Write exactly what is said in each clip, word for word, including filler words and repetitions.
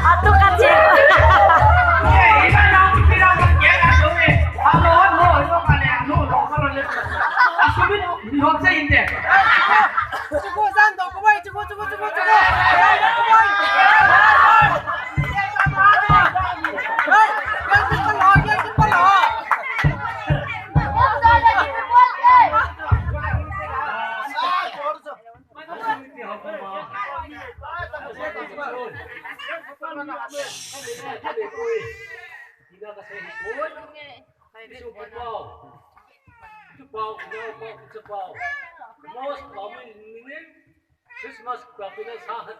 Atu kati. Most common meaning, Christmas happiness ha hat.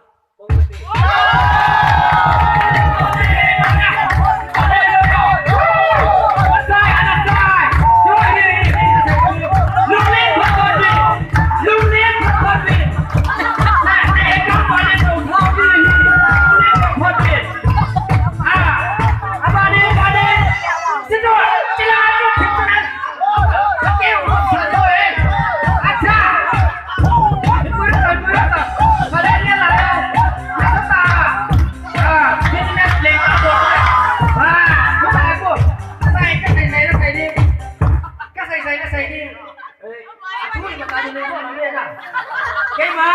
Keima,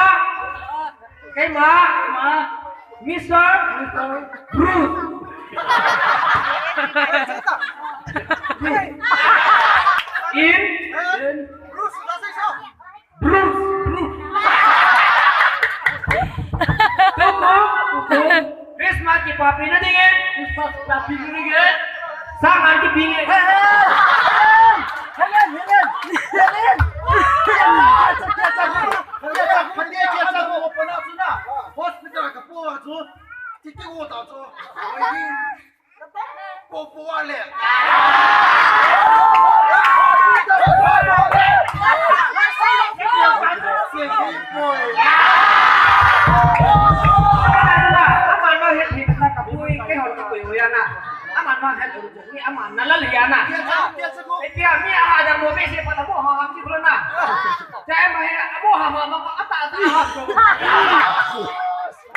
Keima, Mister Bruce. In, Bruce, Bruce. Tukum, tukum. Christmas kipapi na ding e. Christmas kipapi na ding e. Sangan kipi e. Hey, hey. Helen, Helen, Helen. Hospital ka po chu. Titi ko ta chu. Popo ale. Aman ma het hi na ka pui ke hol ki pui ho ya na. Aman ma het ni aman na la li ya na. Ei pia mi a da mo be se pa ta mo ha ha ki na. Ja ma he a mo ha ma ma ata ata ha.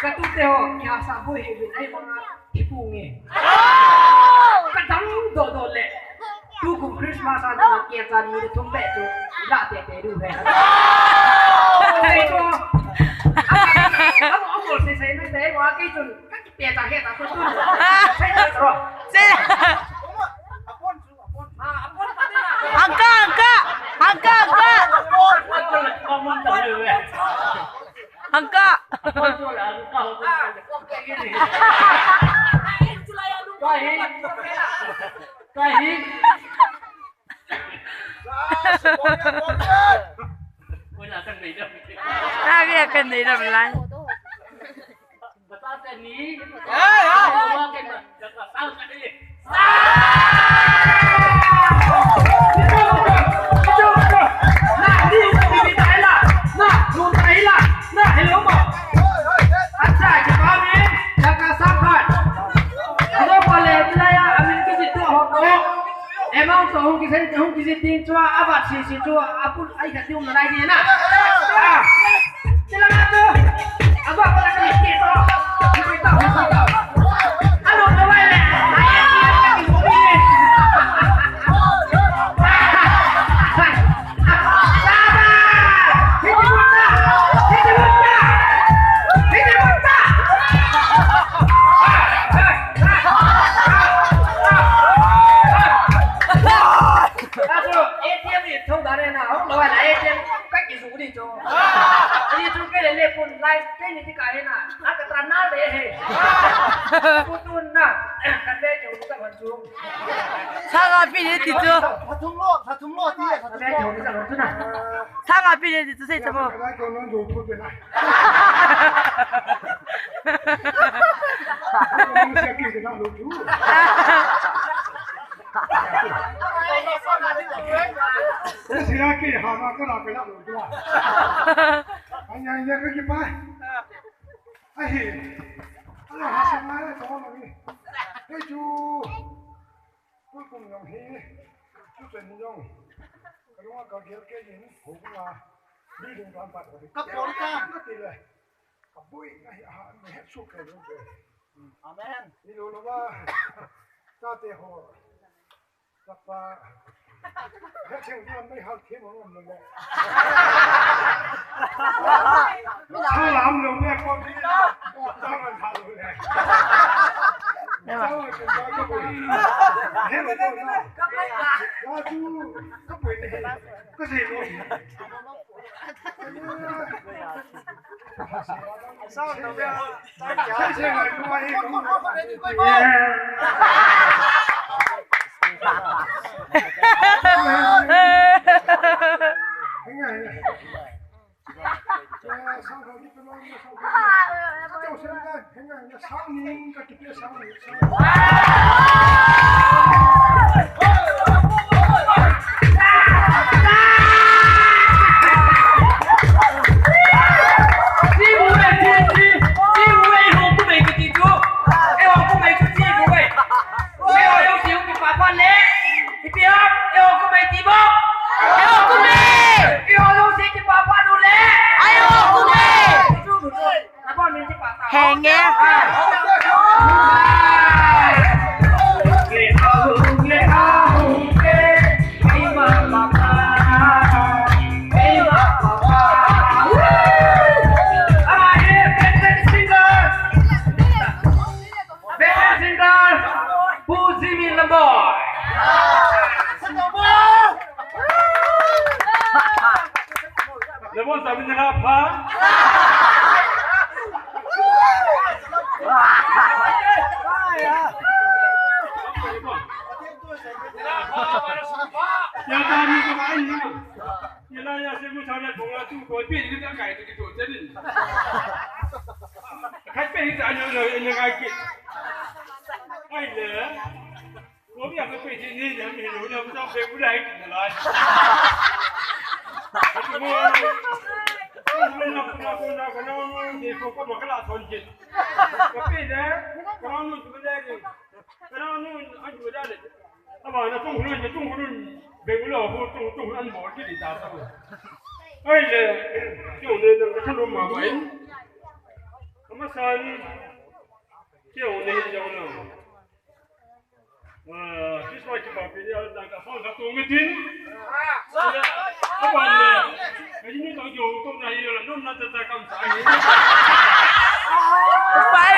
Ka tu te ho kya sa bo he bin ai ma. Kipu nge. Ka dang do do le. Tukum Christmas a na ke cha ni le thum be chu. La te te du he. Sei chu. Amo amo sei sei na te wa ke chun. Ka ki pe ta he ta ko tu. Sei sei ro. Sei. Angka, angka. Angka, angka. Angka. Kahi. Kahi. Lagi akan dai na lang. Bata teni. Hey, hey, hey. Amount to hung kisei, hung kisei ding chua, abat sisi chua, apun ai khat ding na lai ni na. Ah. Kachu A T M ni thou da le na, hung lou na A T M ka kisu ni chu. Ni chu ke le le pun lai ke ni ti ka he na. A ka tra na le he. Pu tun na. Ka le chu ka ban chu. Sanga pi ni ti chu. Sa thum lo, sa thum lo ti, sa thum lo. Ka le chu ka ban chu na. Sanga pi ni ti chu sei chu mo. Ka le chu non do pu de na. Ka le chu ke na lo chu. Sira ke hama kara pela lo dua. Anya anya ke pa. Ahi. Ala hasa mara to lo ni. He chu. Ku kum yong he. Chu pen yong. Ka gel ke yin, ho la. Building ram pat ka. Ka por ka. Ka ti le. Ka bui na hi ha, ni het su ke lo ke. Amen. Ni lo lo ba. Ta te ho. Ka pa. Ka cheng ni mai ha ke mo mo le. Sa lam lo me ko ni. Sa man ha lo le. Henge. Best singer, Pu Jimmy Lamboy. Lamboy, sabi niya ka pa? Kaya tayo kumain na. Ila ya se mo sabi ko nga tu ko pe ni ka kai tu tu chen. Kai pe ni ta nyo nyo nyo kai ke. Ai le. Ko bi ya ko pe ni ni ya mi lo na ko pe ku dai ki na lai. Ko mo. Ko na ko na ko na ko na ni ko ko ma ka la son ki. Ko pe le. Ko na no tu le ni. Kana nun an ju da le. Aba na tung hun, na tung hun. Be ulo ho tung tung an bol ki di ta ta. Ai le. Kyo ne na ka lo ma bai. Ama san. Kyo ne ya na. Ah, Christmas ki pa pe ya na ka phone ka tu mi tin. Aba le. Ka ni to yo to na yo la no na ta ta kam sa ni. Pai.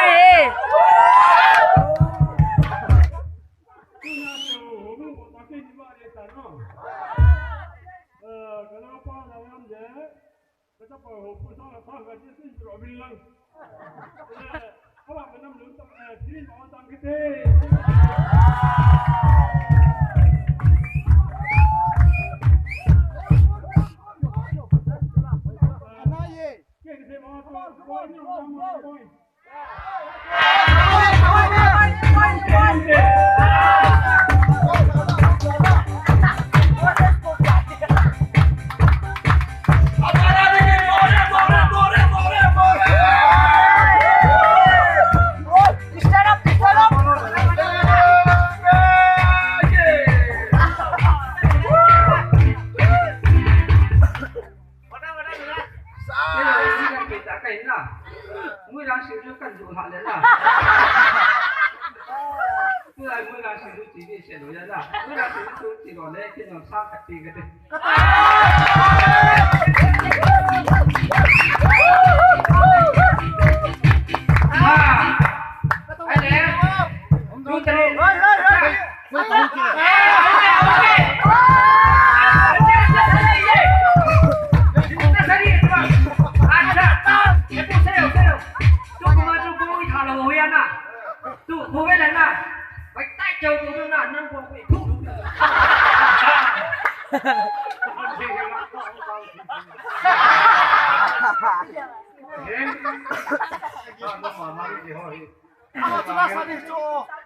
Ama chunga sa ni chu.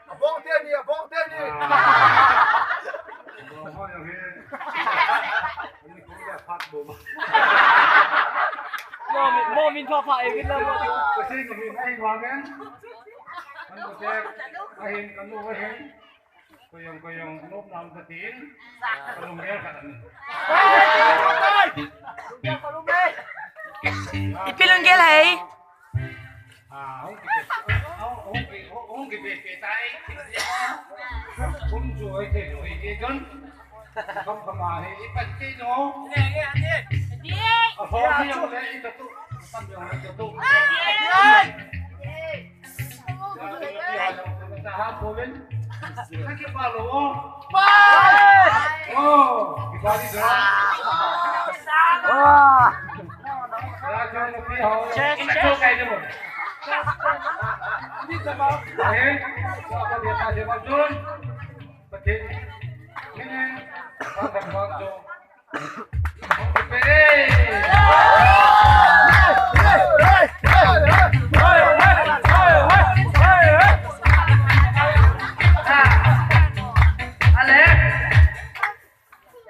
Abong te ni, abong te ni. Mo min, mo min pha pha e vin la mo. Kasi ko min ai wa men. Kan ko te, ahin, kan ko ahin. Koyong, koyong, nop nam ka tin. Kalunggel ka tan. Ipi lunggel hai? Ah, hung kipe, hung, hung ki, hung kipe pe tai. Hung chu oi the lo hi ke don. Kam kama hi ipat ke no. A ho hi yong le i to tu. Kam yong le to tu.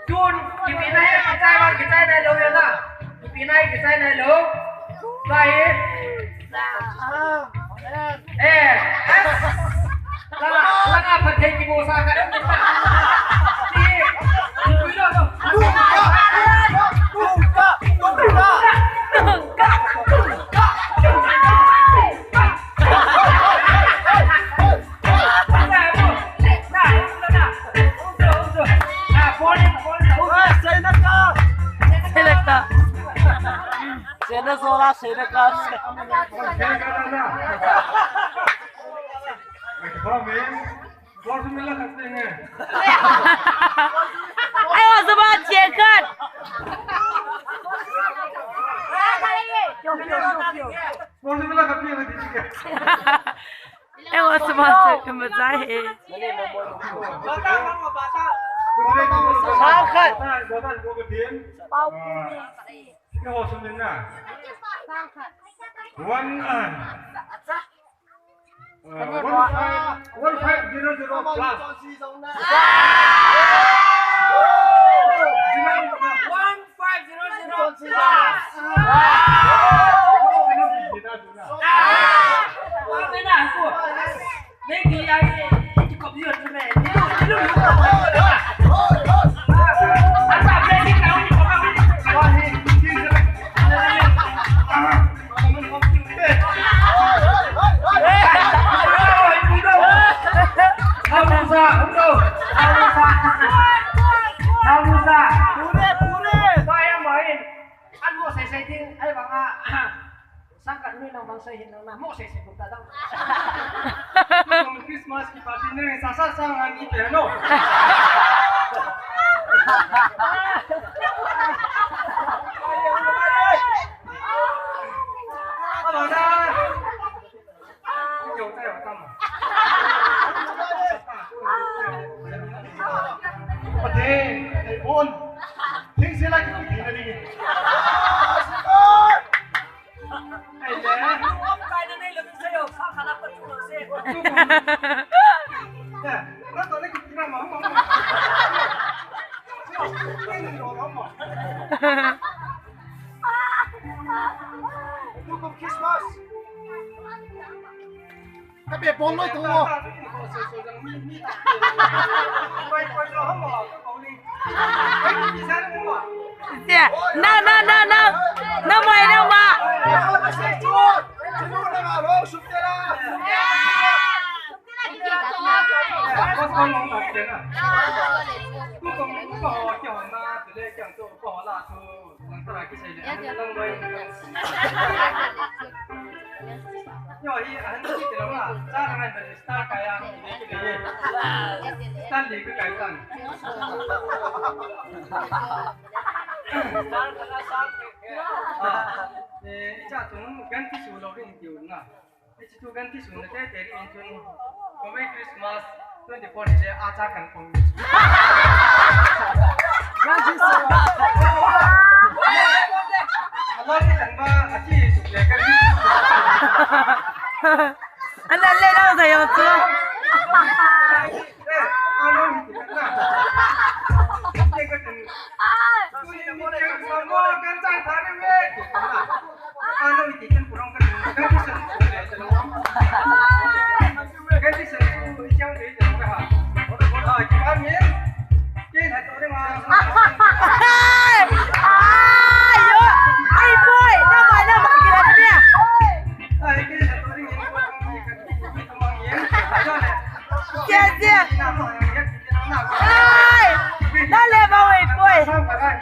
Tun, kipi nai, kichai nai lou ya na. Kipi nai, kichai nai lou. Sai. Eh, eh. Langa, langa, Pathen kiboh sa ka. Ti, ti, ti, lo, lo. Selector. Selector. Selector. Promise. Ball sum la khat ding e. Ai, wa zaba che khat. Ball sum la khat ding e. Ai, wa zaba che khat ma zai he. Sa khat. Ball sum na. One, uh, Uh, one five, one five zero zero plus. One five zero zero plus. Christmas ki party ne sa sa sa ngan ni pe no. Christmas. Ka be bol loi tu. Sia, na, na, na, na. Na mai na ma. Yo, hi, a, han ti ke lo ma. Sa na ngai ba star ka ya, ni ke ni. Star le ke kai tan. Star ka la sa ke. Ah, eh, cha tung gan ti su lo rin ti u na. Hiche thu kan kisun na teitei in chun, Merry Christmas twenty four hi le acha kan phong. Aloi kan ba, achi suk le kan. Ana le lo sa yo chu.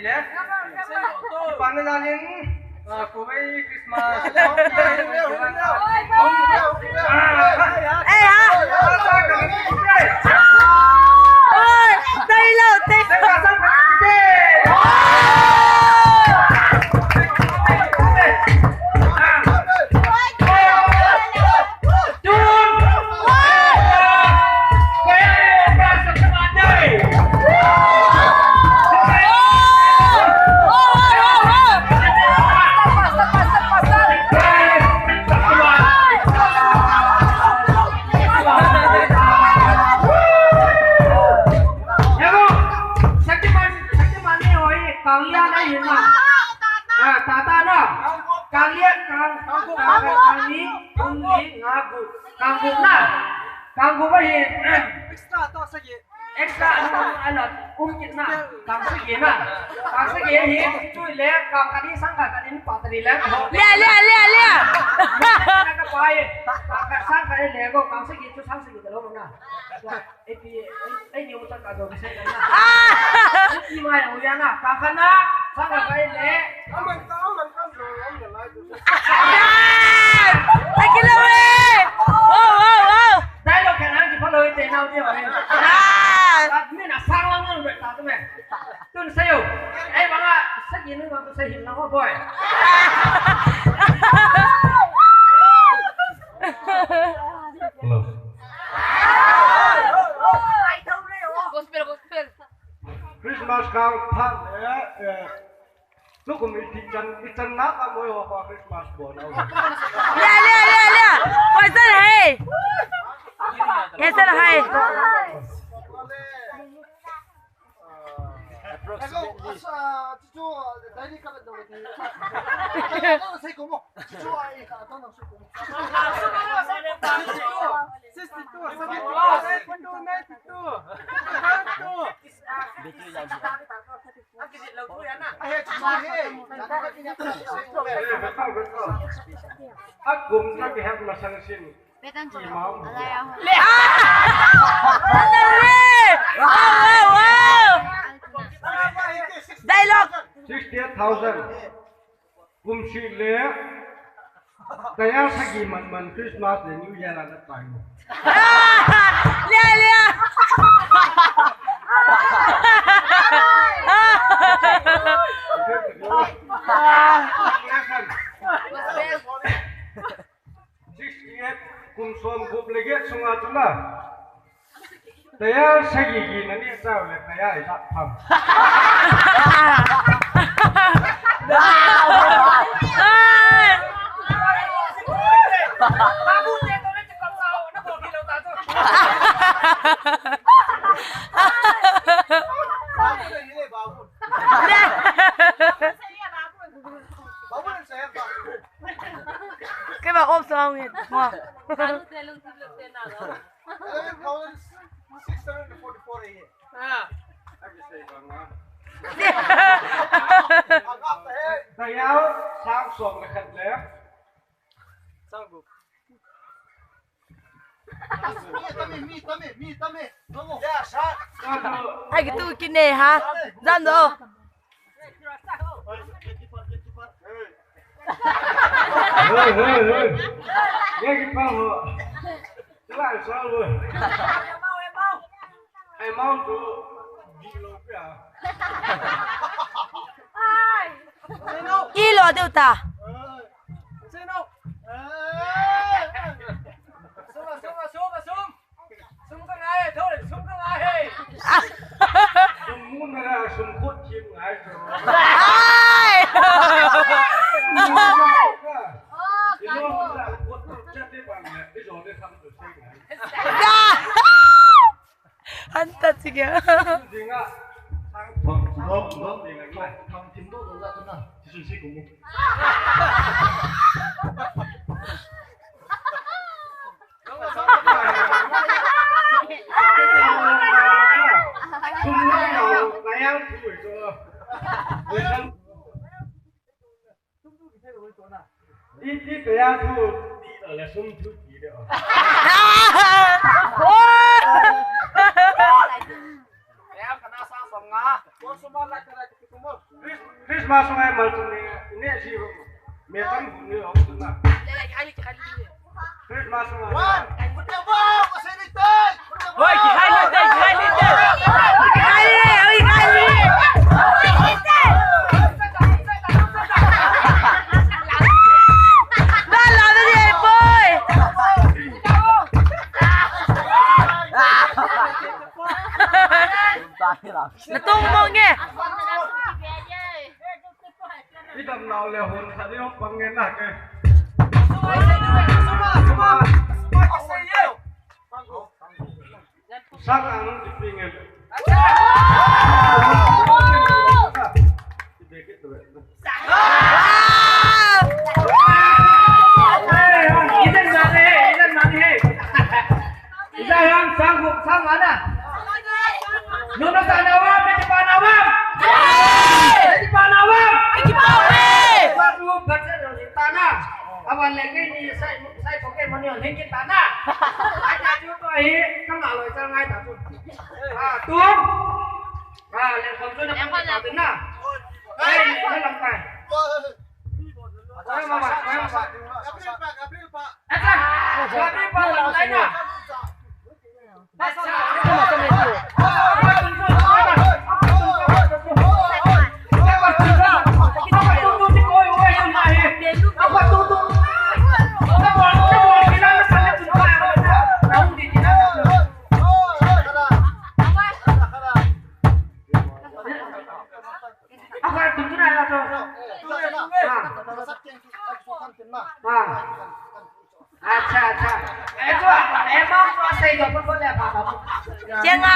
ti le. Kipana jalin, ah, khovei Christmas. Eh, ha. Oi, dai lo, dai. Kang lian ahi na. Ah, tata na. Kang lian, kang, kang, kang, kang ni, kum ni, nga gup. Kang gup na. Kang gup ahi. Extra to sagi. Extra, ano, ano, um kit na. Kang sagi na. Kang sagi ahi. Tu le, kang kani sang kani pa tani le. Le, le, le, le. Na ka pai. Kang ka sang kani le ko, kang sagi tu sang sagi ta lo na. Ei pi, ei, ei, ni u ta ka do, ka sei na. Ah! Ei pi mai u ya na, ka ka na, sa ka kai le. Aman ka, aman ka, aman ka, aman ka. Ai, ai, kilo eh. Wow, wow, wow. Dai lo ka na, ki pa lo te na u te wa. Ah! Min a sang lang nang ta tu me. Tun sei u. Ei, banga, sa ki nu bang tu sei hin na ho boy. Hello. Gospel, gospel. Christmas kang phat le, eh, tukum i thi chan, i chan na ka moi ho pa Christmas bon au. Lia, lia, lia, lia. Koi sa hai. Koi sa hai. Approximately. Sixty-two, seventy-two, ninety-two. Akum na kihet masang sin. Wow, wow, wow. Dialogue. Sixty-eight thousand. Kum sih le. Kaya sagi man man Christmas le New Year la tai mo. Lia, lia. Sixty-eight, kum som gup le get sunga tu na. Taya sagi gi na ni sa le taya i sa pham. Kei ba om song ni. Eleven thousand six hundred forty-four hai. Tayal sang som le khat le. Sang gup. Ai, kitu kine ha. Jan do. Hey, hey, hey. Ye ki pa ho. Tula sa lo. Ai, mau tu. Ilo deu ta. Sum ka ngai, thoi, sum ka ngai he. Sum mun na, sum khut chim ngai. Ai! Anta chiga. Tham thim do do ja tu na. Ti sun si ko mu. Sum lai lo, lai yang tu ko. Iti kaya thu ti le sum thu ti de. Christmas sungai mal tu ne ne si me tan bu ne ho tu na. Christmas sungai. Oi, kikhai le te, kikhai le te. Kikhai le, oi, kikhai le. Na la de ye boy. Na tong mo nge. Idam nau le hon kha de pang nge na ke. Sang ang di pingen. Idan mani he, idan mani he. Idan yang sang huk sang ana. Nono sana wam, meti pana wam. Meti pana wam. Meti pana wam. Satu baca dong tana. Awan lagi ni sai sai poke mani on hingki tana. Ai ta ju to hi, kang aloi sang ai ta ju. Ah, tu. Ah, le khom tu na pa tu na. Ai, ni na lam kai. Ai, mama, ai, mama. Gabriel pa, Gabriel pa. Acha, Gabriel pa lam kai na. Acha, acha, acha, acha. Acha, acha. Ei, tu, ei, ma, tu, sei, tu, tu, tu, tu, tu. Chenga.